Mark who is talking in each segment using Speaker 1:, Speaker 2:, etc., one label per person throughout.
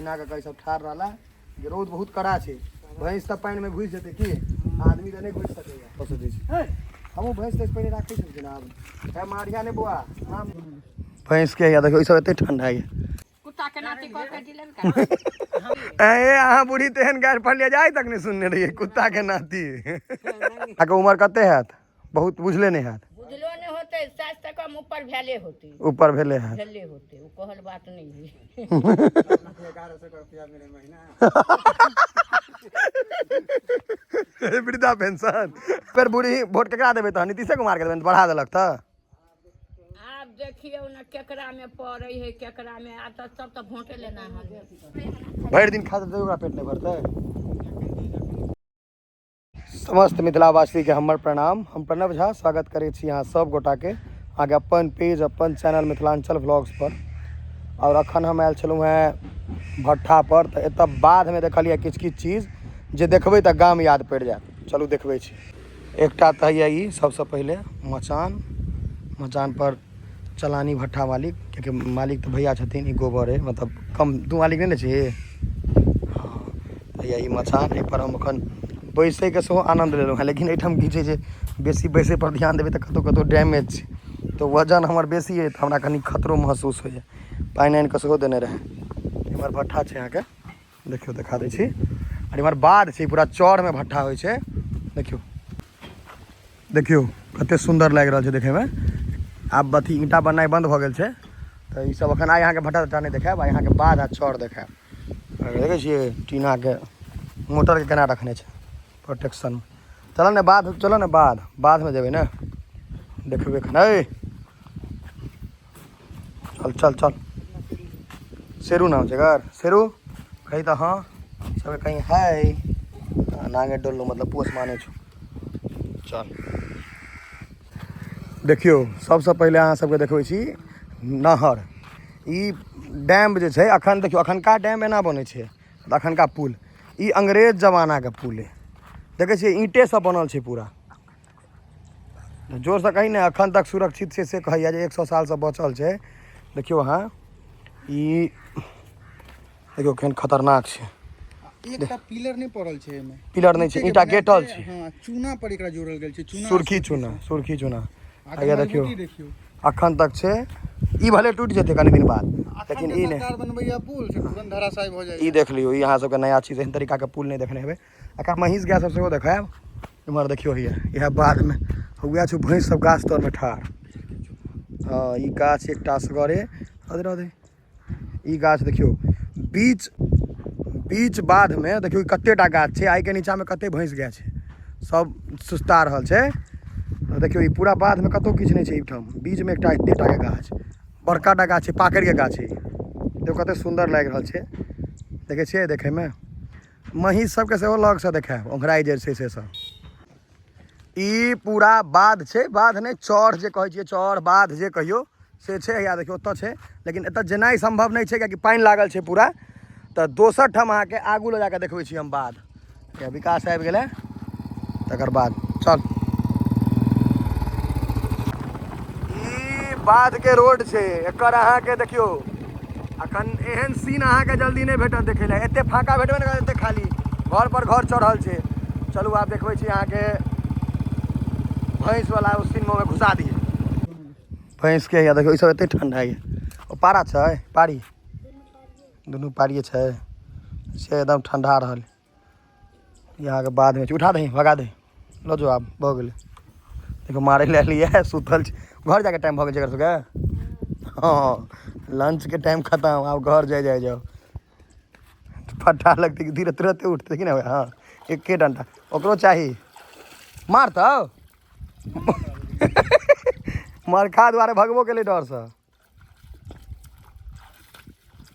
Speaker 1: एना कऽ कऽ सब ठाढ़ रहला जे रौद बहुत कड़ा छै। भैंस तऽ पानिमे घुसि जेतै की, आदमी तऽ नहि घुसि सकैए। कऽ सकै छी हमहूँ भैंस तैंस पहिने राखै छलखिन, आब हे मारिया नहि बौआ। भैंसके हैया देखियौ, ई सब एते ठंडा यऽ।
Speaker 2: कुत्ता के नाती कह के दिलन का।
Speaker 1: ए अहाँ बूढ़ी तेहन गारि पढ़लियै जे आइ तक नहि सुनने रहियै, कुत्ता के नाती। अहाँके उमर कते हैत? बहुत बुझले नहि हैत।
Speaker 2: बुझलो नहि होतै, 60 से कम ऊपर भेले होतै।
Speaker 1: ऊपर भेले हैत।
Speaker 2: भेले होतै, ओ कहल बात नहि है।
Speaker 3: 1100 रुपया मिले महीना।
Speaker 1: वृद्धा पेंशन। फेर बूढ़ी वोट केकरा देबै तहन? नीतीशे कुमार के देबै? बढ़ा देलक तऽ।
Speaker 2: आब देखियौ ने केकरा में पड़ै है केकरा में। आब तऽ सब तऽ वोटे लेना है।
Speaker 1: भरि दिन खा देतै ओकरा पेट नहि भरतै। समस्त मिथिलावासीके हमर प्रणाम। हम प्रणव झा स्वागत करै छी अहाँ सब गोटाके अहाँके अपन पेज, अपन चैनल मिथिलाञ्चल व्लॉग्स पर। आओर अखन हम आयल छलहुँ हेँ भट्ठा पर, तऽ एतऽ बाधमे देखलियै किछु किछु चीज जे देखबै तऽ गाम याद पड़ि जायत। चलू देखबै छी। एकटा तऽ हैया ई सबसँ पहिले मचान। मचान पर चलानी भट्ठा मालिक, कियाकि मालिक तऽ भैया छथिन, ई गोबर है, मतलब कम दू मालिक नहि ने छै। हँ, हैया ई मचान, एहिपर हम एखन बैसैके सेहो आनन्द लेलहुँ हेँ। लेकिन एहिठाम की छै जे बेसी बैसै पर ध्यान देबै तऽ कतहु कतहु डैमेज छै, तऽ वजन हमर बेसी अइ तऽ हमरा कनि खतरो महसूस होइए। पानि आनि कऽ सेहो देने रहै। एम्हर भट्ठा छै अहाँके, देखियौ देखा दै छी। आओर इम्हर बाध छै, पूरा चौरमे भट्ठा होइ छै। देखियौ देखियौ कते सुन्दर लागि रहल छै देखैमे। आब अथी ईंटा बननाइ बन्द भऽ गेल छै, तऽ ई सब एखन आइ अहाँके भट्ठा तट्ठा नहि देखायब, आइ अहाँके बाध आ चौर देखायब। देखै छियै टीनाके मोटरके केना रखने छै प्रोटेक्शन। चलऽ ने बाध, चलऽ ने बाध, बाधमे जेबै ने देखबै एखन। ऐ चल चल चल। शेरू नाम छै एकर, शेरू कही तऽ। हँ सब कहीं है नांगे डोलू, मतलब पोस मानै छौ। चल देखियौ, सबसँ पहिले अहाँ सबके देखबै छी नहर। ई डैम जे छै अखन देखियौ, अखनका डैम एना बनै छै, अखनका पुल ई अंग्रेज जमानाके पुल अइ। देखै छियै ईंटेसँ बनल छै पूरा। जोरसँ कही ने, अखन तक सुरक्षित छै से कहैया जे 100 सालसँ बचल छै। देखियौ अहाँ ई देखियौ केहन खतरनाक छै।
Speaker 3: एकटा पिलर नहि पड़ल छै एहिमे।
Speaker 1: पिलर नहि छै, ईंटा गेटल छै।
Speaker 3: हँ, चूना पर एकरा जोड़ल गेल छै, चूना
Speaker 1: सुर्खी चूना, सुर्खी चूना।
Speaker 3: आके
Speaker 1: हैया देखियौ।
Speaker 3: मजबूती देखियौ।
Speaker 1: अखन तक छै। ई भले टूटि जेतै कनि दिन बाद, लेकिन ई नहि।
Speaker 3: सरकार बनबैया पुल से तुरंत धराशायी भऽ
Speaker 1: ई
Speaker 3: जाइया।
Speaker 1: देख लियौ, ई अहाँ सबके नया चीज, एहन तरीकाके पुल नहि देखने हेबै। एकर महींस गाय सब सेहो देखायब। इम्हर देखियौ, हैया इएह बाधमे उएह छौ भैंस सब गाछ तरमे ठाढ़। हँ, ई गाछ एकटा असगरे अरे रहतै। ई गाछ देखियौ, बीच बीच बाधमे देखियौ कते टा गाछ छै। आइके नीचाँमे कते भैंस गाय छै, सब सुस्ता रहल छै। देखियौ ई पूरा बाधमे कतहु किछु नहि छै। एहिठाम बीचमे एकटा एते टाके गाछ, बड़का टा गाछ छै, पाकड़िके गाछ छै। देखियौ कते सुन्दर लागि रहल छै, देखै छियै देखैमे। महींस सबके सेहो लगसँ देखायब, ओंघराइ जे छै से सब। ई पूरा बाध छै, बाध नहि चौर जे कहै छियै, चौर बाध जे कहियौ से छै। हैया देखियौ ओतऽ छै, लेकिन एतऽ जेनाइ सम्भव नहि छै कियाकि पानि लागल छै पूरा। तऽ दोसर ठाम अहाँके आगू लऽ जाकऽ देखबै छी हम बाध। हैया विकास आबि गेलै, तकर बाद चल। ई बाधके रोड छै एकर। अहाँके देखियौ अखन एहन सीन अहाँके जल्दी नहि भेटत देखै लए। एते फाँका भेटबे नहि करत, एते खाली घर पर घर चढ़ल छै। चलू आब देखबै छी अहाँके भैंस वाला, ओ सीन मे घुसा दिए भैंस के। हैया देखियौ ई सब एते ठंडा ये। ओ पारा छै, पारी दुनू पारिये छै से एकदम ठंडा रहल। ई अहाँके बाधमे छै। उठा दही, भगा दही, लऽ जाउ, आब भऽ गेलै। देखो मारै लए एलियै, सुतल छै। घर जाके टाइम भऽ गेल छै एकर सबके। हँ, लंचके टाइम खतम, आब घर जाय जाय जाउ। फट्टा लगतै कि धीरे तुरते उठतै कि नहि? हँ, एके डंटा ओकरो चाही। मारतौ मरखा दुआरे भगबो केलै डरसँ।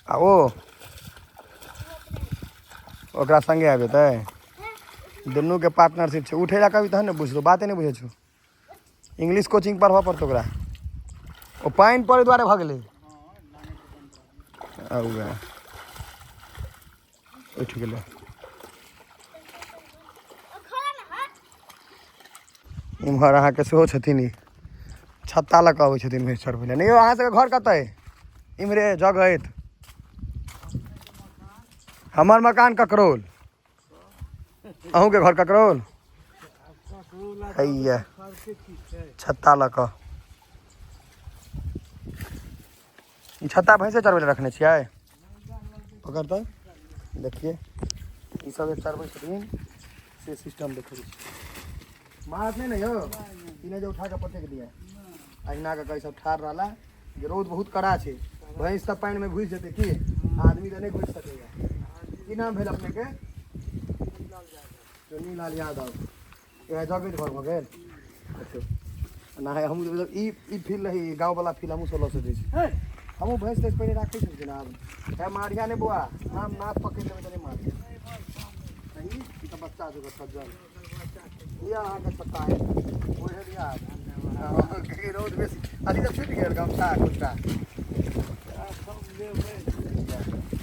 Speaker 1: आ ओ ओकरा संगे आबि जेतै, दुनूके पार्टनरशिप छै। उठै लए कभी तहन ने बुझतौ, बाते नहि बुझै छौ। इंग्लिश कोचिंग पढ़बऽ पड़तौ ओकरा। ओ पानि पड़ै दुआरे भऽ गेलै आ उएह उठि गेलै। इम्हर अहाँके सेहो छथिन, ई छत्ता लऽ कऽ अबै छथिन भैंस चरबै लए। नहि यौ, अहाँ सबके घर कतऽ अइ? इम्हरे जगैत। हमर मकान ककरोल, अहूँके घर ककरोल। हैया छत्ता लऽ कऽ, ई छत्ता भैंसे चरबै लए रखने छियै? पकड़ तऽ देखिए, ई सब जे चरबै छथिन से सिस्टम देखै छी। मारत नहि ने यौ? ई नहि जे उठा कऽ पटकि दिए। अहिना कऽ कऽ ई सब ठाढ़ रहला जे रौद बहुत कड़ा छै, भैंस तऽ पानिमे घुसि जेतै की, आदमी तऽ नहि घुसि सकैया। की नाम भेल अपनेके? चुन्नी लाल यादव। इएह जगैत घर भऽ गेल। अच्छा नहि, हम मतलब ई ई फील रही गाँववला फील हमहूँ सब लऽ सकै छी। हमहूँ भैंस तैंस पहिने राखै छलखिन, आब हे मारिया नहि बौआ, नाम नाथ पकड़ि लेबै तऽ नहि मारिया। ई ई तऽ बच्चा छै सज्जल। लिअ अहाँके छत्ता है, ओढ़े लिअ आब। हँ, कियाकि रौद बेसी। अथी तऽ छुटि गेल गमछा कुर्ता।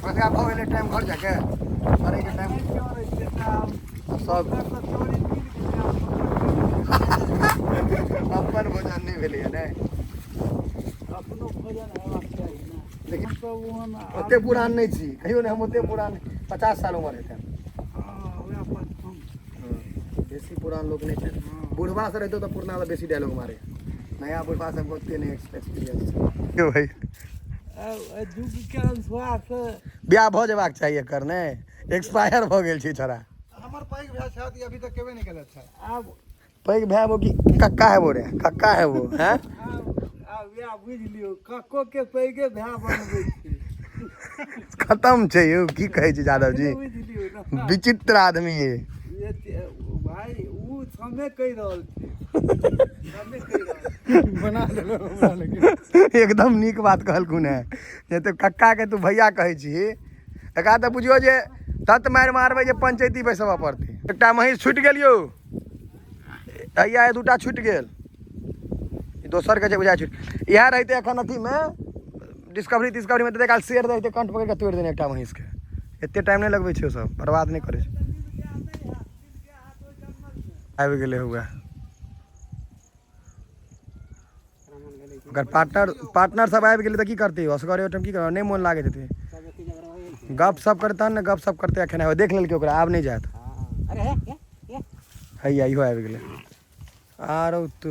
Speaker 1: बस आब भऽ गेलै टाइम घर जाके चरैके टाइम। सब अपन भोजन नहि भेलैए ने?
Speaker 4: अपनो भोजन हेबाक चाही ने।
Speaker 1: लेकिन
Speaker 4: हमसब ओहन
Speaker 1: ओते पुरान नहि छी कहियो नहि, हम ओते पुरान, 50 साल उमर हेतै।
Speaker 4: हँ, उएह 55।
Speaker 1: बेसी पुरान लोक नहि छै। बुढ़वा से रहितो तऽ पुरना तऽ बेसी डायलॉग मारे, नया बुढ़वा सबके ओते नहि एक्सपीरियंस छै। यौ भाई,
Speaker 4: युग के अनुसार से
Speaker 1: बियाह भऽ जेबाक चाही एकर, ने एक्सपायर भऽ गेल छै छोड़ा।
Speaker 3: हमर पैघ भाय छथि, अभी तक केबे नहि केलथि छथि।
Speaker 4: आब
Speaker 1: पैघ भाय वो कि कक्का है वो रे? कक्का है वो हैं।
Speaker 4: आब आब इएह बुझि लियौ, कक्को के पैघे भाय बनबै छै।
Speaker 1: खत्म छै यौ। की कहै छै यादव जी?
Speaker 4: बुझि लियौ ने।
Speaker 1: विचित्र आदमी है।
Speaker 4: ये भाई ओ समय कहि रहल छै, समय कहि रहल छै।
Speaker 3: बना देलहुँ हमरा लेकिन।
Speaker 1: एकदम नीक बात कहलखुन हेँ जे तू कक्का के तू भैया कहै छी। एकरा तऽ बुझियौ जे तत मारि मारबै जे पंचैती बैसबऽ पड़तै। एकटा महींस छुटि गेल यौ, हैया ई दूटा छुटि गेल, ई दोसर के जे बुझाइ छुटि। इएह रहितै एखन अथीमे डिस्कवरी तिस्कवरीमे तऽ काल शेर रहितै, कंठ पकड़ि कऽ तोड़ि देने एकटा महींसके। एते टाइम नहि लगबै छै, ओ सब बर्बाद नहि करै छै। आबि गेलै हुए ओकर पार्टनर। पार्टनर सब आबि गेलै तऽ की करतै असगरे ओहिठाम? की करबै, नहि मोन लागैत हेतै। गप सप करते तहन ने। गप सप करते एखन देख लेलकै ओकरा, आब नहि जायत। हैया इहो आबि गेलै। आरो तू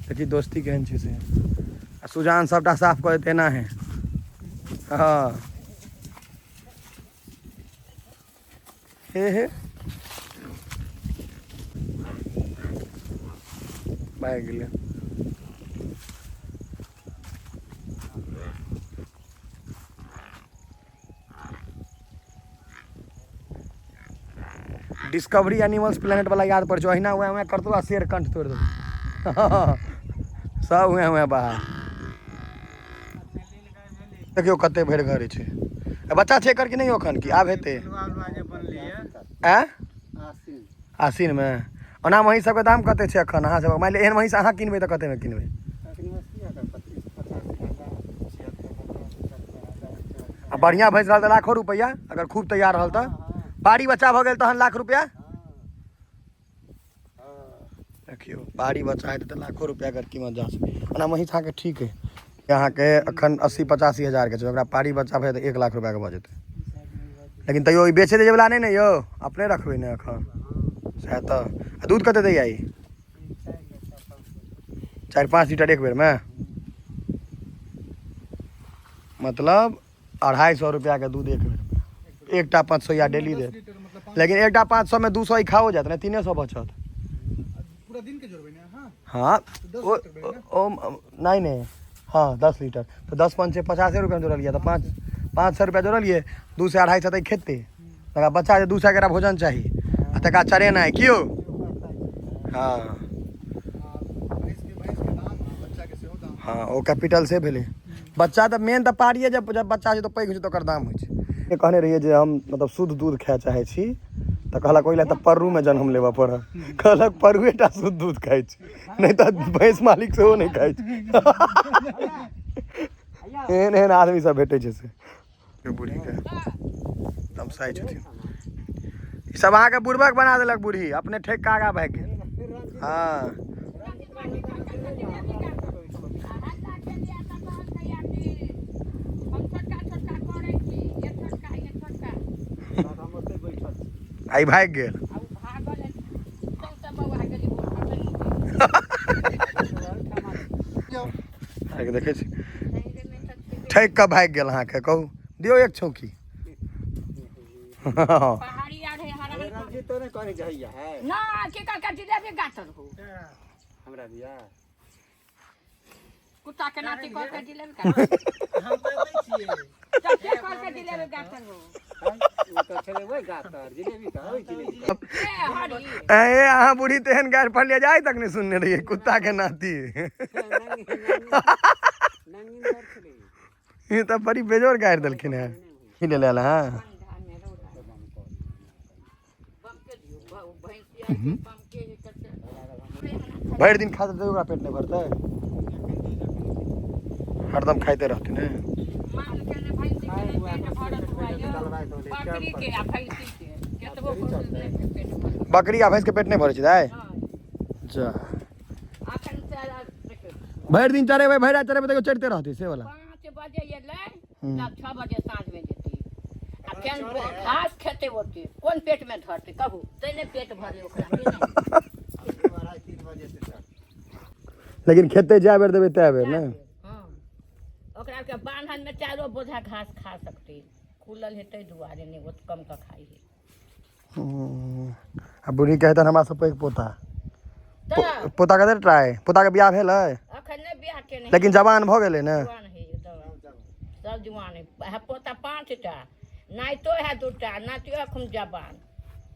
Speaker 1: देखी दोस्ती केहन छै से। आ सुजान सबटा साफ कऽ देतै एना है। हँ हे हे, भागि गेलै। डिस्कवरी एनिमल्स प्लेनेट वाला याद पड़ छौ? अहिना उएह उएह करतौ आ शेर कंठ तोड़ि देतौ। सब उएह उएह बाहर। देखियौ कते भरि घर छै। आ बच्चा छै एकर कि नहि एखन, कि आब हेतै? आँय, आसिनमे। ओना महींस सबके दाम कते छै एखन अहाँ सब? मानि लिअ एहन महींस अहाँ किनबै तऽ कतेमे किनबै? आ बढ़िआँ भैंस रहल तऽ लाखो रुपैआ, अगर खूब तैयार रहल तऽ। पारी बच्चा भऽ गेल तहन लाख रुपैआ। देखियौ, पारी बच्चा हेतै तऽ लाखो रुपैआ एकर कीमत जा सकै। ओना महींस अहाँके ठीक है, अहाँके एखन 80-85 हजारके छै। ओकरा पारी बच्चा भऽ जेतै, 1 लाख रुपैआके भऽ जेतै। लेकिन तैयो ई बेचै वला नहि ने यौ, अपने रखबै ने एखन, सएह तऽ। आ दूध कते दैया ई? 4-5 लीटर एक बेरमे, मतलब 250 रुपैआके दूध एक बेर। एकटा 500 या डेली देत।
Speaker 3: लीटर मतलब पाँच।
Speaker 1: लेकिन एकटा 500 मे 200 ई खाओ जायत ने, 300 बचत।
Speaker 3: पूरा दिन के जोड़बै ने अहाँ?
Speaker 1: हाँ।
Speaker 3: 10
Speaker 1: ओ
Speaker 3: लीटर भेलै ने?
Speaker 1: ओ नहि नहि, हाँ, 10 लीटर तऽ 10 पंचे 50 रुपैआ जोड़लियै तऽ 500 रुपैआ जोड़लियै। 200 250 तऽ खेतै। तकरा बच्चा जे 200 के भोजन चाही आ तकरा चरेनाइ कियो। हाँ।
Speaker 3: आ भैंस के दाम आ बच्चा के सेहो दाम।
Speaker 1: हाँ, ओ कैपिटल से भेलै। बच्चा तऽ मेन तऽ पारिए, जब जब बच्चा छै तऽ पैघ होइ छै तऽ ओकर दाम होइ छै। कहने रहियै जे हम मतलब शुद्ध दूध खाय चाहै छी तऽ कहलक ओहि लए तऽ परूमे जन्म लेबऽ पड़त। कहलक परुए टा शुद्ध दूध खाइ छै, नहि तऽ भैंस मालिक सेहो नहि खाइ छै। एहन एहन आदमी सब भेटै छै से बूढ़ीके तमसाइ छथिन। ई सब अहाँके बुड़बक बना देलक बूढ़ी, अपने ठेक कऽ आगाँ भागि गेल। हँ।
Speaker 2: हल्ला केलियै तऽ कहलकै कि हम छोटका छोटका करै छी, ये छोटका, ये छोटका।
Speaker 1: आ ई भागि गेल।
Speaker 2: आ ओ भागल है, सौंसे बौआ गेली, ओ भागल।
Speaker 1: अहाँके देखै छी, ठकि कऽ भागि गेल अहाँके। कहू, दियौ एक छौकी।
Speaker 2: पहाड़ी आर है हरा।
Speaker 4: रंजीत तो नहीं कहने जाइया है।
Speaker 2: ना के कर जिलेबी गातर हो।
Speaker 4: हमरा दिया।
Speaker 2: कुत्ता के नाती कह के जिलेबी गातर।
Speaker 3: हम तऽ एतै छियै।
Speaker 2: तऽ के कह के जिलेबी गातर हो?
Speaker 4: ओ तऽ छलै ओहि गातर जिलेबी, तऽ ओहि जिलेबी।
Speaker 2: ए हरी।
Speaker 1: ए, अहाँ बूढ़ी तेहन गारि पढ़लियै जे आइ तक नहि सुनने रहियै, कुत्ता के नाती।
Speaker 4: नंगिन छलै।
Speaker 1: ई तऽ बड़ी बेजोड़ गारि देलखिन हेँ। की ले आयल अहाँ? भरि दिन खाते ओकरा पेट नहि भरतै? हरदम खाइते रहतै ने।
Speaker 2: माल के ने भैंसी के ने पेट भरत हुआ यौ। बकरी के आ भैंसी के केतबो कोशिश नहि पेट भरत।
Speaker 1: बकरी आ भैंस के पेट नहि भरै छै दाइ?
Speaker 2: नहि।
Speaker 1: जा।
Speaker 2: अखन से देखियौ।
Speaker 1: भरि दिन चरेबै, भरि राति चरेबै, तैयो चरिते रहतै से वाला।
Speaker 2: 5 बजे एलै तब 6 बजे साँझमे जेतै आ फेर घास खेतै। ओते कोन पेटमे धरतै कहू? तै नहि पेट भरे ओकरा कि नहि?
Speaker 3: 2:30 3 बजे से चल।
Speaker 1: लेकिन खेतै जए बेर देबै तए बेर ने।
Speaker 2: हँ, ओकरा के बान्हल में चारो बोझा घास खा सकतै, खुलल हेतै दुआरे नहि ओत कम कऽ खाइ है।
Speaker 1: आ बूढ़ी कहतन हमरा सब पैघ पोता।
Speaker 2: तऽ
Speaker 1: पोता कते टा अइ? पोताके बियाह भेल अइ?
Speaker 2: अखन नहि बियाह केने।
Speaker 1: लेकिन जवान भऽ गेलै ने?
Speaker 2: जुआन है एकदम, सब जुआन है। है पोता पाँचटा, नाइतो है दूटा, नातियो एखन जवान।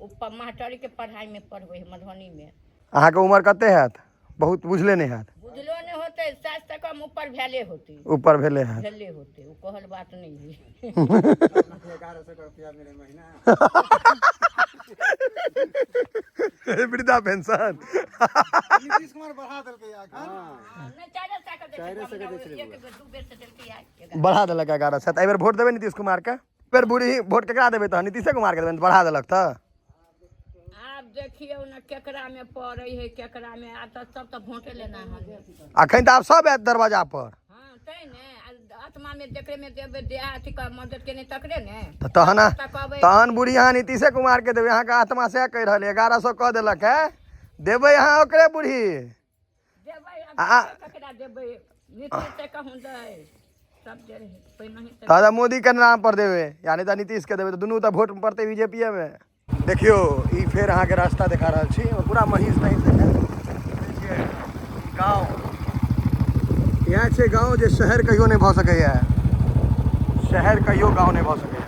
Speaker 2: ओ मास्टरीके पढ़ाइमे पढ़बै है मधुबनीमे।
Speaker 1: अहाँके उमर कते हैत? बहुत बुझले नहि हैत।
Speaker 2: बुझलो नहि होतै, 60 से कम ऊपर भेले होतै।
Speaker 1: ऊपर भेले हैत।
Speaker 2: भेले होतै, ओ कहल बात नहि है।
Speaker 3: 1100 रुपया मिले महीना।
Speaker 1: वृद्धा पेंशन।
Speaker 3: नीतीश कुमार बढ़ा देलकै एखन।
Speaker 2: नहि, 400 के दै।
Speaker 4: 400 के दै छलै।
Speaker 2: एक बेर दू बेर से देलकै आइ।
Speaker 1: बढ़ा देलक 1100, तऽ एहिबेर वोट देबै नीतीश कुमारके? बेर बूढ़ी वोट केकरा देबै? तऽ नीतीशे कुमारके देबै ने, बढ़ा देलक तऽ।
Speaker 2: आब देखियौ ने केकरा में पड़ै है, केकरा में। आब तऽ सब तऽ भोटे लेना है।
Speaker 1: अखन तऽ आब सब आयत दरवाजा पर।
Speaker 2: हँ, तै ने आ आत्मा में जकरे में देबै दे अथी कर मदद केने तकरे ने।
Speaker 1: तऽ तहन
Speaker 2: तऽ कहबै।
Speaker 1: तहन बूढ़ी अहाँ नीतीशे कुमारके देबै। अहाँके आत्मा सएह कहि रहल अइ, 1100 कऽ देलक है, देबै अहाँ ओकरे बूढ़ी?
Speaker 2: देबै आब। ककरा देबै? नीतीश से कहूँ दै सब जे रहै पहिनहि से।
Speaker 1: तऽ मोदीके नाम पर देबै या नहि तऽ नीतीशके देबै, तऽ दुनू तऽ वोट पड़तै बीजेपीए मे। देखियौ, ई फेर अहाँके रास्ता देखा रहल छी। पूरा महीष तहीष देखा छियै। गाँव इएह छै, गाँव जे शहर कहियो नहि भऽ सकैए, शहर कहियो गाँव नहि भऽ सकैए।